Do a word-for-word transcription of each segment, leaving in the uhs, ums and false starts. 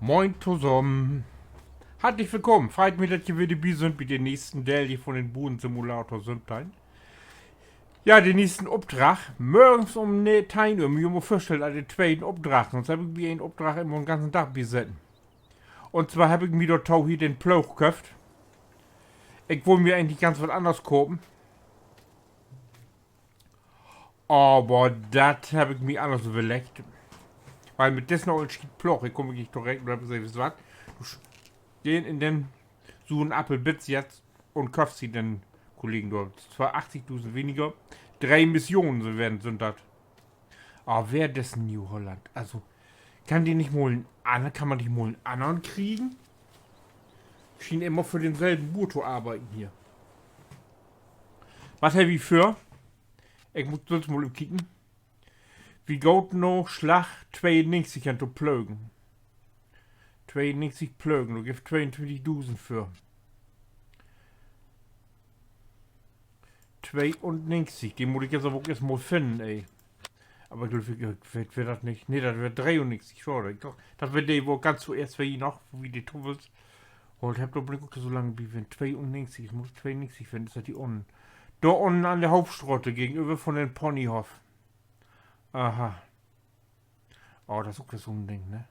Moin tosamen. Hartlich willkamen. Freit mi, dat ji wedder dorbi sünd bi den nächsten Deel hier von den Burensimulator söventeihn. Ja, den nächsten Opdrag. Mörgens üm, nee, teihn Ühr, mutt ji jo mal vörstellen, al den tweten Opdrag. Sonst heff ik bi een Opdrag immer en ganzen Dag bi seten. Un zwar heff ik mi dorto hier den Ploog köfft. Ik wull mi egentlich ganz wat anners kopen. Aver dat heff ik mi anners överleggt. Wiel mit dissen olen Schietploog, ik kumm nich torecht, un heff seggt, weetst wat? Du, den, in den suren Appel bittst jetzt un köffst di den Kollegen dor. Zwar achtigdusend weniger, dree Missionen sünd, sünd dat. Ah, wer is New Holland? Also, kann de nich mal en anner-, kann man nich mal en annern kriegen? Schient immer för denselven Buur to arbeiden hier. Wat hebbt wi vör? Ik mutt sülvst mal even kieken. Wi gaht na Slag tweeunnegentig hen to plögen. Tweeunnegentig plögen, dor gifft tweeuntwintigdusend för. Tweeunnegentig, de mutt ik jetzt aver ok eerst mal finnen, ey. Aver ik glööv, ik, ik weet, weer dat nich. Nee, dat weer dreeunnegentig, sorry. Ik dach, dat weer de, wo ganz toeerst weer hier noch, wo wi de Tuffels haalt hebbt, dor bün ik ok so lang bi ween. Tweeunnegentig, mutt ik tweeunnegentig finnen, is dat hier ünnen? Dor ünnen an de Hauptstraat, gegenöver von den Ponyhoff. Aha. Oh, dat is ok weer so 'n Ding, ne?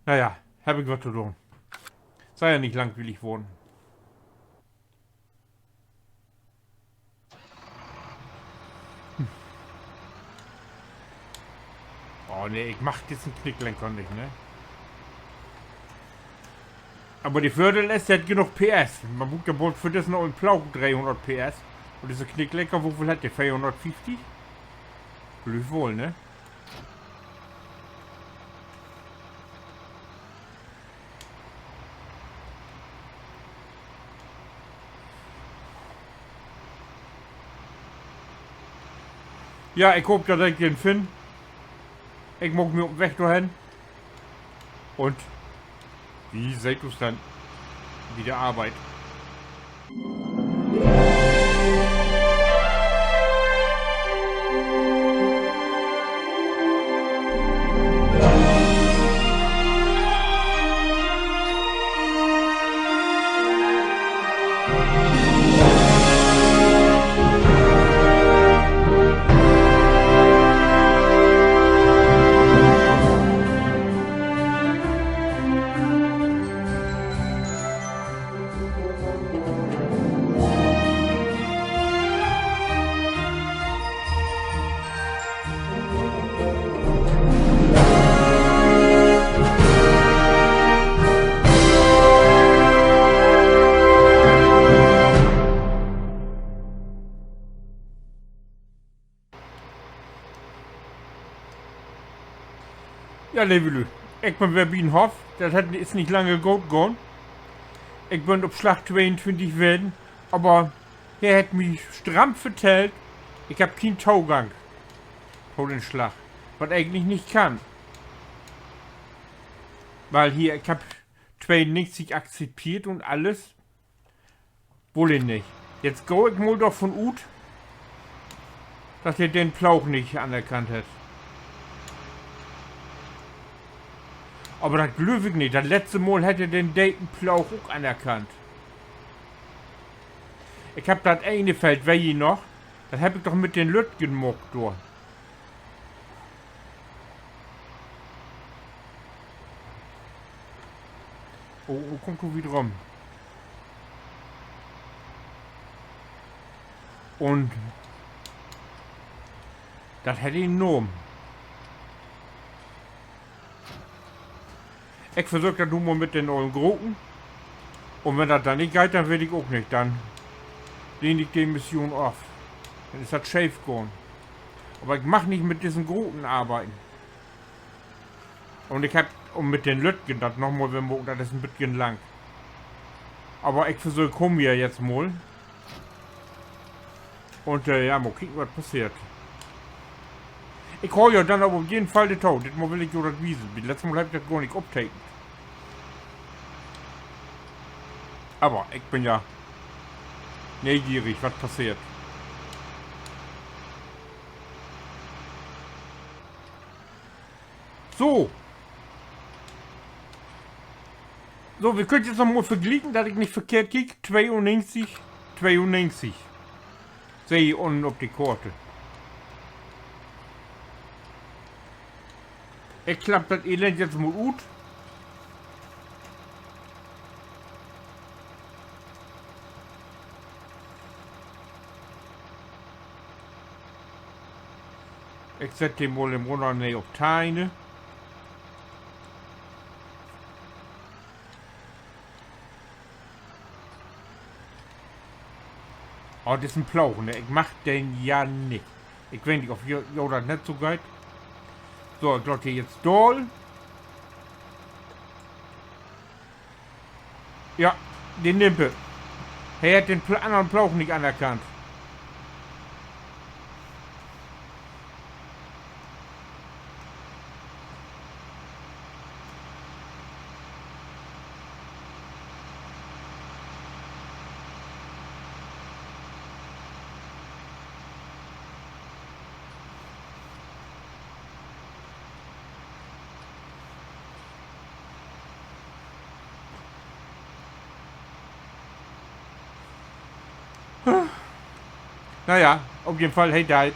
Na ja, heff ik wat to doon. Sall ja nich langwielig worrn. Oh nee, ik mag dissen Knicklenker nich, ne? Aver de Vördeel is, de hett genoog P S. Man bruukt ja bloot för dissen ollen Ploog dreehunnert P S. Un disse Knicklenker, woveel hett de? Veerhunnertfieftig? Glööv woll, ne? Ja, ik hoop, dat ik den finn. Ik maak mi op 'n Weg dorhen. Un wi seht us denn bi de Arbeit. Ja, leve Lüüd, ik bün weer bi'n Hoff. Dat hett, is nich lange goot gahn. Ik bün op Slag tweeuntwintig ween, aver he hett mi stramm vertellt, ik heff keen Togang to den Slag. Wat egentlich nich kann. Wiel hier, ik heff tweeunnegtig akzepteert un allens. Wull he nich. Jetzt gah ik mal dorvon ut, dat he den Ploog nich anerkannt hett. Aver dat glööv ik nich. Dat letzte Mal hett he den deten Ploog ok anerkannt. Ik heff dat ene Feld, weet ji noch? Dat heff ik doch mit den Lüttjen maakt dor. Oh, nu kummt he wiederum. Un dat hett en Naam. Ik versöök dat nu mal mit den ollen Groten. Un wenn dat denn nich geiht, denn weet ik ok nich. Denn lehn ik de Mission af. Denn is dat scheef gahn. Aver ik mag nich mit dissen Groten arbeiden. Un ik heff, un mit den Lüttjen dat nochmal weer maken, dat is en beten lang. Aver ik versöök, kaam ja jetzt mal. Un, äh, ja, mal kieken, wat passeert. Ik haal jo denn aver op jeden Fall dorto. Ditmal will ik jo dat wiesen. Bi letztmal heff ik dat gor nich optekent. Aver ik bün ja neegierig, wat passeert. So. So, wi köönt jetzt noch mal verglieken, dat ik nich verkehrt kiek. Tweeunnegentig, tweeunnegentig. Seh ik unnen op de Koort. Ik klapp dat Elend jetzt mal ut. Ik sett de mal even rünner, nee, op teihn. Oh, dat is en Ploog, ne? Ik mag den ja nich. Ik weet nich, of jo, jo dat net so geiht. So, ik laat hier jetzt daal. Ja, de Nimpe. He hett den Pl-, annern Ploog nich anerkannt. Na ja, op jeden Fall, he deit.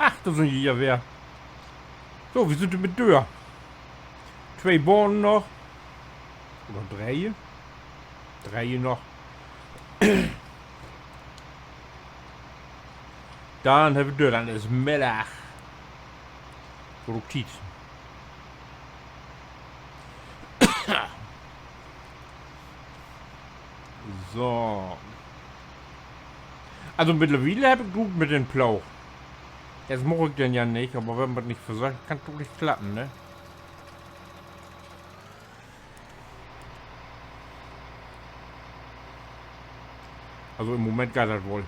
Ach, dor sünd ji ja weer. So, wi sünd dor mit dör. Twee Bahnen noch. Oder dree? Dree noch. Denn hebbt wi dör, denn is Middag. Produktiv. So. Also mittlerwiel heff ik goot mit den Ploog. Jetzt much ik den ja nich, aver wenn man nich versöcht, kann dat ok nich klappen, ne? Also in Moment geiht dat woll.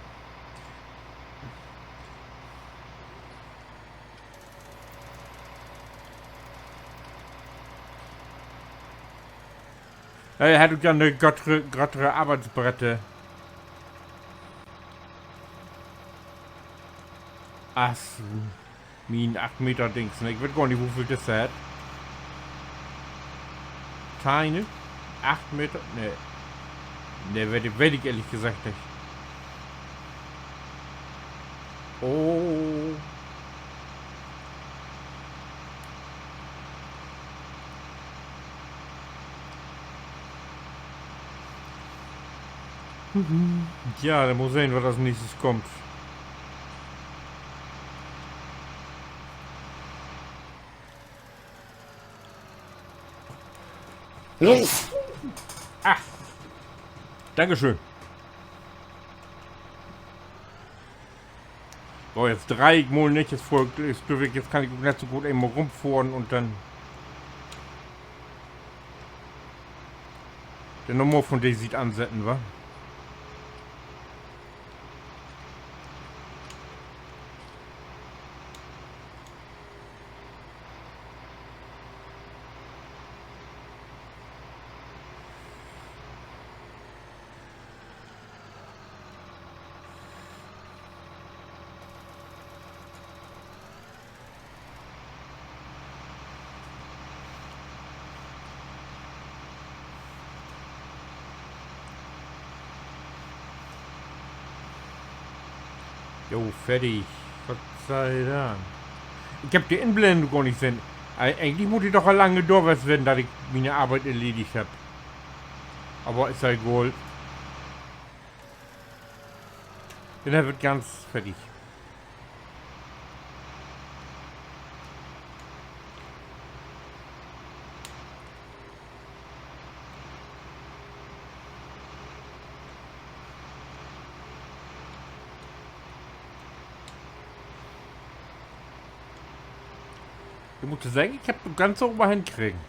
He hett ok ja 'ne gröttere, gröttere Arbeitsbreite as mien acht Meter Dings, ne? Ik weet gor nich, woveel disse hett. Teine? Acht Meter? Nee. Nee, weet, weet ik ehrlich gesagt nich. Oh. Ja, denn mutt sehn, wat as nächstes kummt. Ah, Dankeschön. So, jetzt dreih ik mal nich, jetzt fohr ik, jetzt glööv ik, jetzt kann ik ok nett so goot eenmal rumfohren un denn, denn noch mal von de Siet ansetten, wa? Jo, fertig. Gott sei Dank. Ik hebb de Inblendung gor nich sehn. Eig-, egentlich mutt de doch al lang dor west ween, dat ik miene Arbeit erledigt hebb. Aver is ja egal. Denn hebb wi 't ganz fertig. Ik mutt seggen, ik hebb dat ganz so överhenn kregen.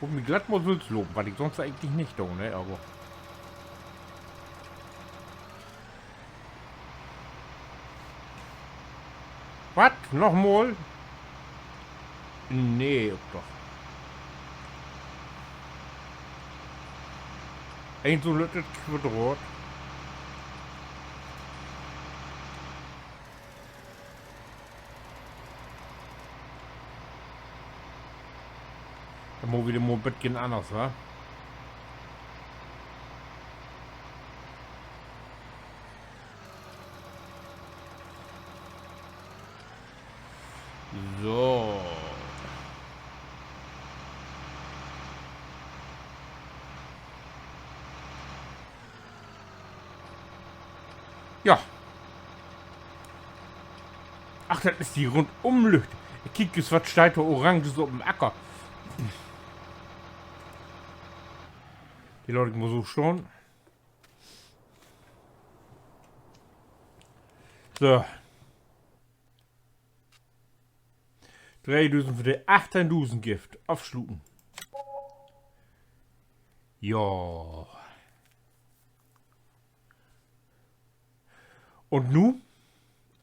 Mutt mi glatt mal sülvst lopen, wat ik sonst egentlich nich do, ne, aver. Wat? Nochmal? Nee, ok doch. Een so lüttet Quadrat. Denn maakt wi dat mal en beten anners, wa? So. Ja. Ach, dat is de Rundumlücht. Ik kiek, wat steiht dor Oranges op den Acker. De laat ik mal so stahn. So. Dreedusend för de achtteihntusend Gift. Afsluten. Ja. Un nu,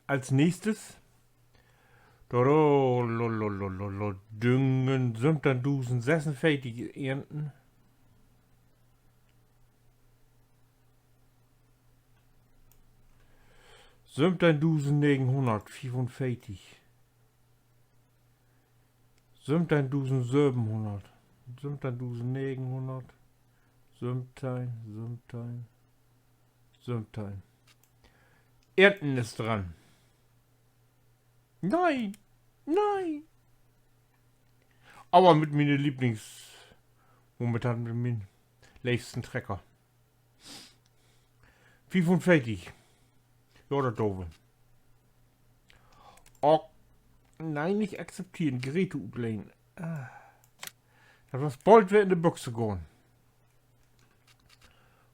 as nächstes, do, do, lo, lo, lo, lo, lo, düngen, söventeihndusend sesenveertig ernten. Söventeihndusend negenhunnert fiefunveertig. Söventeihndusend sövenhunnert. Söventeihndusend negenhunnert. Söventeihn, söventeihn, söventeihn. Ernten is dran. Nee, nee. Aver mit miene Lieblings-, momentan mit mien leevsten Trecker. Fiefunveertig. Ja, dat doot wi. Ok, nee, nich akzepteren. Geräte utlehnen. Ah. Dat was bold weer in de Büx gahn.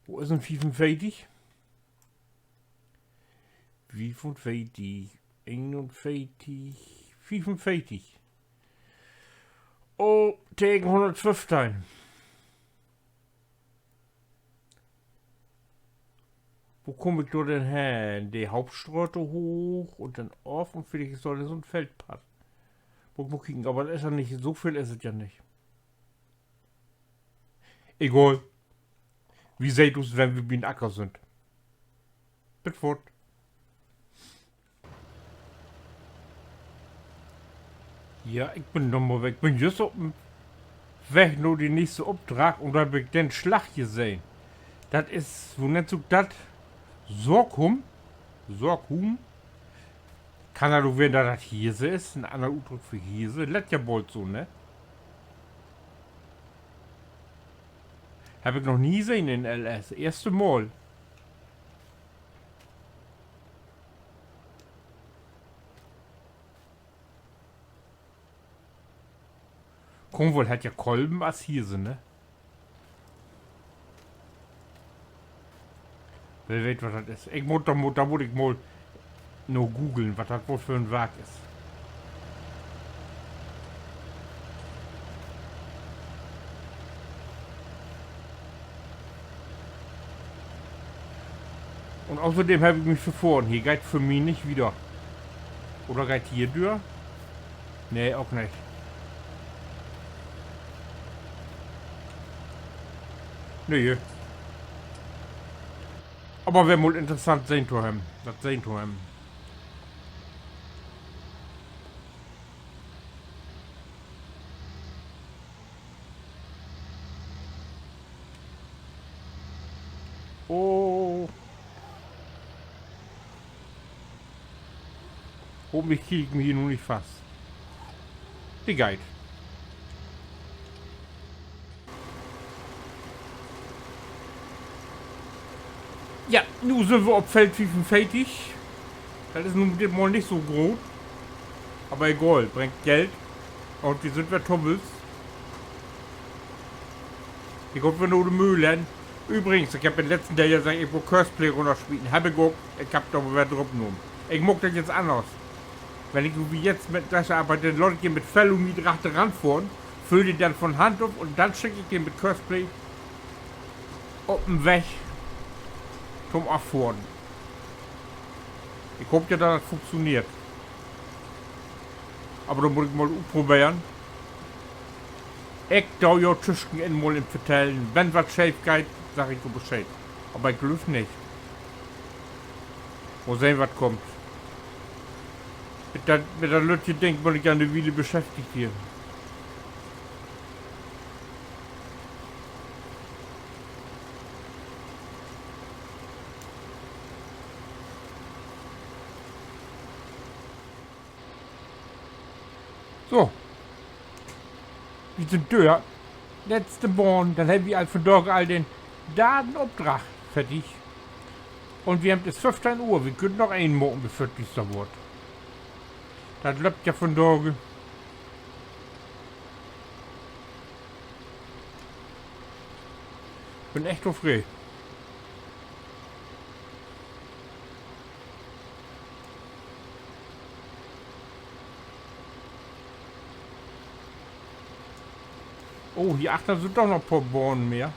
Wo is en fiefunveertig? Fiefunveertig, eenunveertig, fiefunveertig. Oh, tegen hunnertföffteihn. Wo kumm ik dor denn hen? De Hauptstraat hooch un denn of un villicht is dor denn so'n Feldpadd. Mutt ik mal kieken, aver dat is ja nich, so veel is dat ja nich. Egal. Wi seht us, wenn wi bi'n Acker sünd. Bit foort. Ja, ik bün noch mal weg. Ik bün jüst op 'n Weg na de nächste Opdrag un dor heff ik den Slag hier sehn. Dat is, wo nennt sik dat? Sorghum? Sorghum? Kann dat ok ween, dat dat Hirse is? En anner Utdruck för Hirse? Lett ja bold so, ne? Heff ik noch nie sehn in L S. Eerste Mal. Kunn woll, hett ja Kolben as Hirse, ne? Well weet, wat dat is. Ik mutt, dor mutt, dor mutt ik mal na googeln, wat dat woll för en Wark is. Un außerdem heff ik mi verfohren. Hier geiht för mi nich wieder. Oder geiht hier dör? Nee, ok nich. Nee. Aver weer mal interessant sehn to hebben, dat sehn to hebben. Oh. Hopentlich krieg ik mi hier nu nich fast. De geiht. Ja, nu sünd wi op Feld fiefunveertig. Dat is nu ditmal nich so groot. Aver egal, bringt Geld. Un wi sünd weer Tubbels. Ik gaht weer na de Möhl hen. Übrigens, ik heff in'n letzten Deel ja seggt, ik wull Courseplay rünnersmieten. Heff ik ok. Ik heff dat aver weer rupnahmen. Ik maak dat jetzt anners. Wenn ik nu wie jetzt mit Drescher arbeid, denn laat ik de mit Fellow Me achteran fohren, füll de denn von Hand op un denn schick ik de mit Courseplay op den Weg to'n Affohren. Ik hoop ja, dat dat funktioneert. Aver dor mutt ik mal utproberen. Ik do jo tüschenin mal in vertellen, wenn wat scheef geiht, segg ik jo Bescheed. Aver ik glööv nich. Mal sehn, wat kummt. Mit dat, mit dat lüttje Ding bün ik ja 'ne Wiele beschäftigt hier. So. Wi sünd dör. Letzte Bahn. Denn hebbt wi al vandaag al den darden Opdrag fertig. Un wi hebbt es föffteihn Uhr. Wi köönt noch een maken, bevör 't düster word. Dat löppt ja vandaag. Bün echt tofree. Oh, hier achtern sünd doch noch poor Bahnen mehr.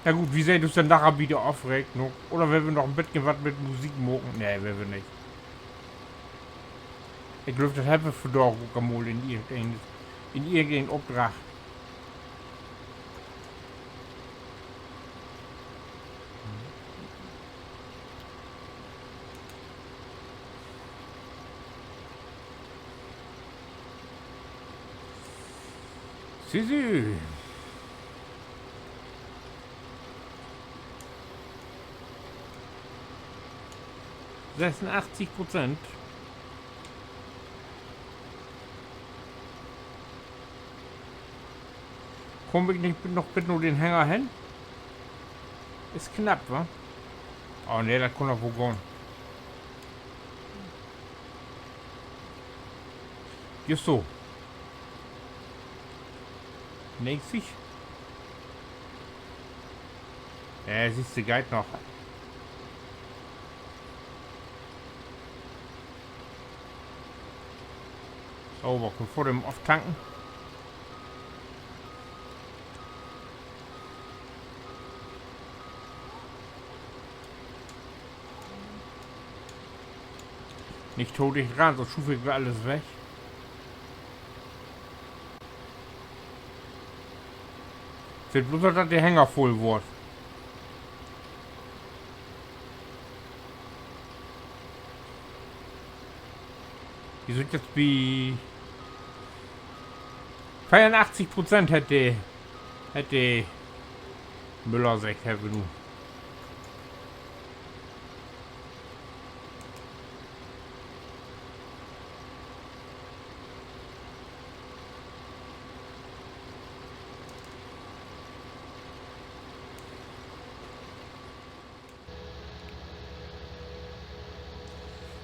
Na goot, wi seht us denn naher bi de Afreknung. Oder wüllt wi noch en beten wat mit Musik maken? Nee, wüllt wi nich. Ik glööv, dat hebbt wi vandaag ok al mal in irgendeen, in irgendeen Opdrag. Süh, süh. Sössunachtzig Prozent. Kumm ik nich noch bit na den Hänger hen? Is knapp, wa? Oh nee, dat kunn doch woll gahn. Just so. Negentig? Ja, sühst du, geiht noch. So, wi köönt vör dem aftanken. Nich to dicht ran, sünst schuuv ik weer allens weg. Seht blots, dat de Hänger vull word. Wi sünd nu bi veerunachtzig Prozent, hett de, hett de Müller seggt, hebbt wi nu.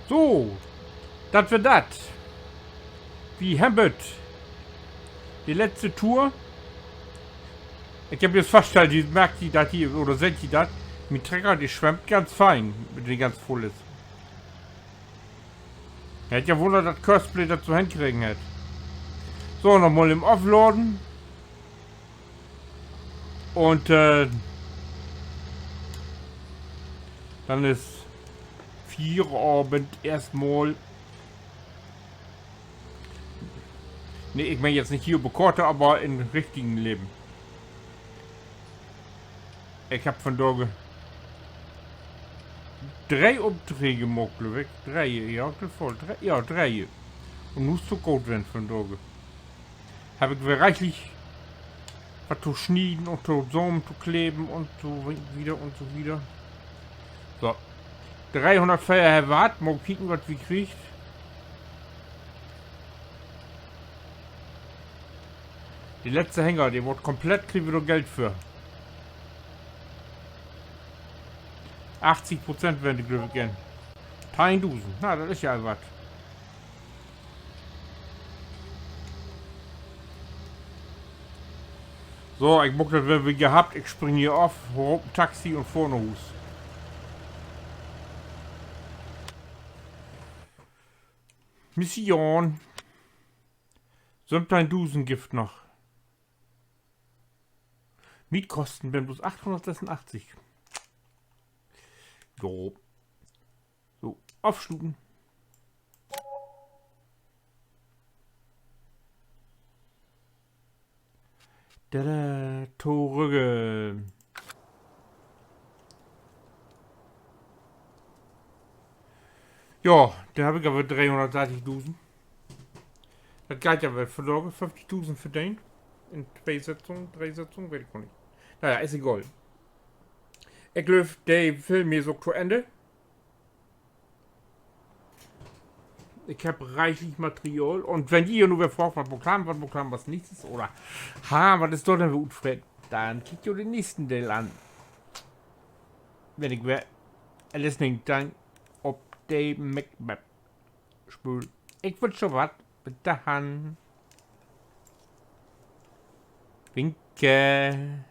So, dat weer dat. Wi hebbt de letzte Tour. Ik heff jüst faststellt, ji, markt ji dat hier, oder seht ji dat? Mien Trecker, de swemmt ganz fein, wenn de ganz vull is. Hett ja Wunner, dat Courseplay dat so henkregen hett. So, noch mal even afladen. Un, äh, denn is Fieravend eerstmal. Nee, ik meen jetzt nich hier op de Koort, aver in richtigen Leven. Ik heff vundaag dree Opdrääg maakt, glööv ik. Dree, ja, ik glööv woll. Dree, ja, dree. Un nu is 't so goot ween vundaag. Heff ik weer reichlich wat to snieden un to samen to kleven un so wieder un so wieder. So. Dreehunnertveer hebbt wi hatt. Mal kieken, wat wi kriegt. De letzte Hänger, de word komplett, kriegt wi dor Geld för. Achtzig Prozent weren de, glööv ik, in. Teihndusend. Na, dat is ja al wat. So, ik maak dat weer as gehabt. Ik spring hier of, roop en Taxi un fohr na Huus. Mission. Söventeihndusend gifft noch. Mietkosten weren blots achthunnertsessunachtzig. Jo. So, afsluten. Tada, torügg. Ja, denn heff ik aver dreehunnertdartigdusend. Dat geiht ja weer. Vundaag föfftigdusend verdeent. In twee Sitzungen, dree Sitzungen, weet ik noch nich. Na ja, is egal. Ik glööv, de Film is ok to Enn. Ik heff reichlich Material. Un wenn ji nu weer fraagt, wat maakt wi, wat maakt wi as nächstes, oder, ha, wat is dor denn weer utfreten, denn kiekt jo den nächsten Deel an. Wenn ik weer Listening Time op de Mac-Map speel. Ik wünsch jo wat. Bit denn. Winke.